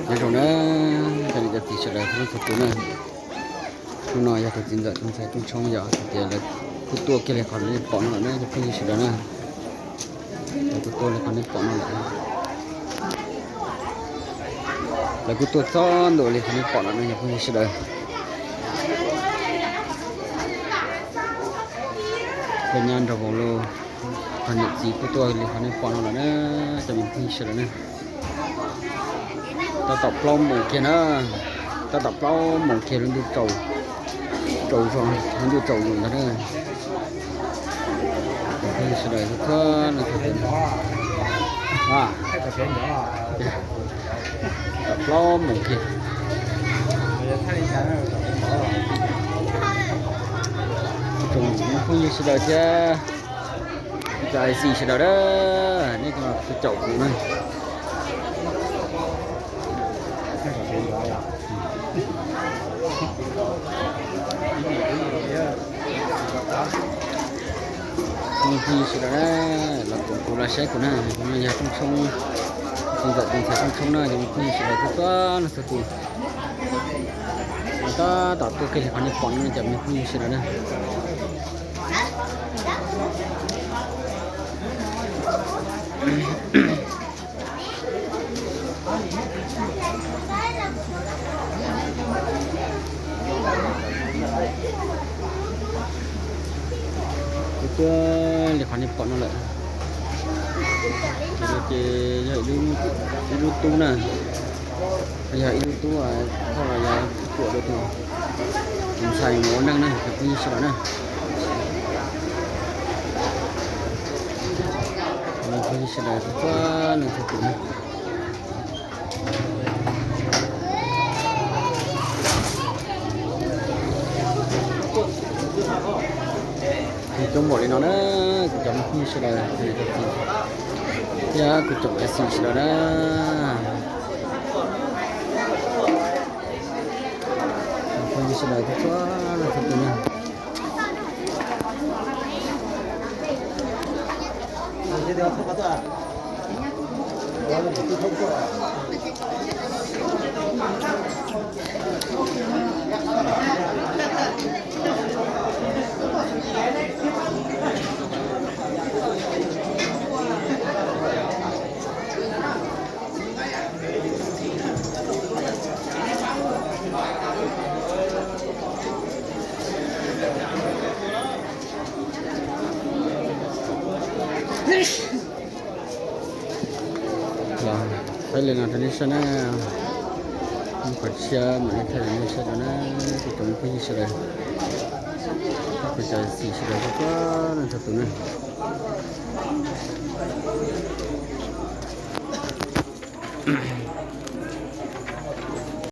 Nyob zoo na, cov niam cov txiv sawv daws txhua leej txhua tus na. Hnub no yog tus txiv ntxawm tus ntxhais Tooj Tshoob yog hais tias lawv kuj tuaj kiag li qhov nej pom no lawm na cov phooj ywg sawv daws na. Lawv kuj tuaj li qhov nej pom no lawm. Lawv kuj tuaj txog ntua li qhov nej pom no na cov phooj ywg sawv daws. Peb nyob nrog vauv lug, qhov niam txiv kuj tuaj li qhov nej pom no lawm na, cov me phooj ywg sawv daws na. Tab tom plaub moos kiag na, tab tom plaub moos kiag lub ntuj tsaus, tsaus zog, lub ntuj tsaus ntag na. Cov phooj ywg sawv daws txhua leej txhua tus, tab tom plaub moos kiag. Tsoom phooj ywg sawv daws thiab cov I C sawv daws na, nej caum kuv na. Phooj ywg sawv daws na, los koom kuv los saib kuv na, no yog Tooj Tshoob, tus ntxawm tus ntxhais Tooj Tshoob na, cov me phooj ywg sawv daws txhua leej txhua tus. Tab tom tuaj kiag li qhov nej pom no cov me phooj ywg sawv daws na. Kuv tuaj li qhov nej pom no lawm. Tus no ces yog ib lub tub na, yog ib lub tub thoj los yog tuam rau tus ntxhais mus ua neej na cov phooj ywg sawv daws na. Cov phooj ywg sawv daws txhua leej txhua tus na. Coob npaum li no na, kuv cov me phooj ywg sawv daws thiab kuv cov I C sawv daws na. Phooj ywg sawv daws txhua leej txhua tus na. Los thaij li no rau nej saib na, qhov tshiab mam li thaij rau nej saib dua na, kuv cov me phooj ywg sawv daws, kuv cov I C sawv daws txhua leej txhua tus na.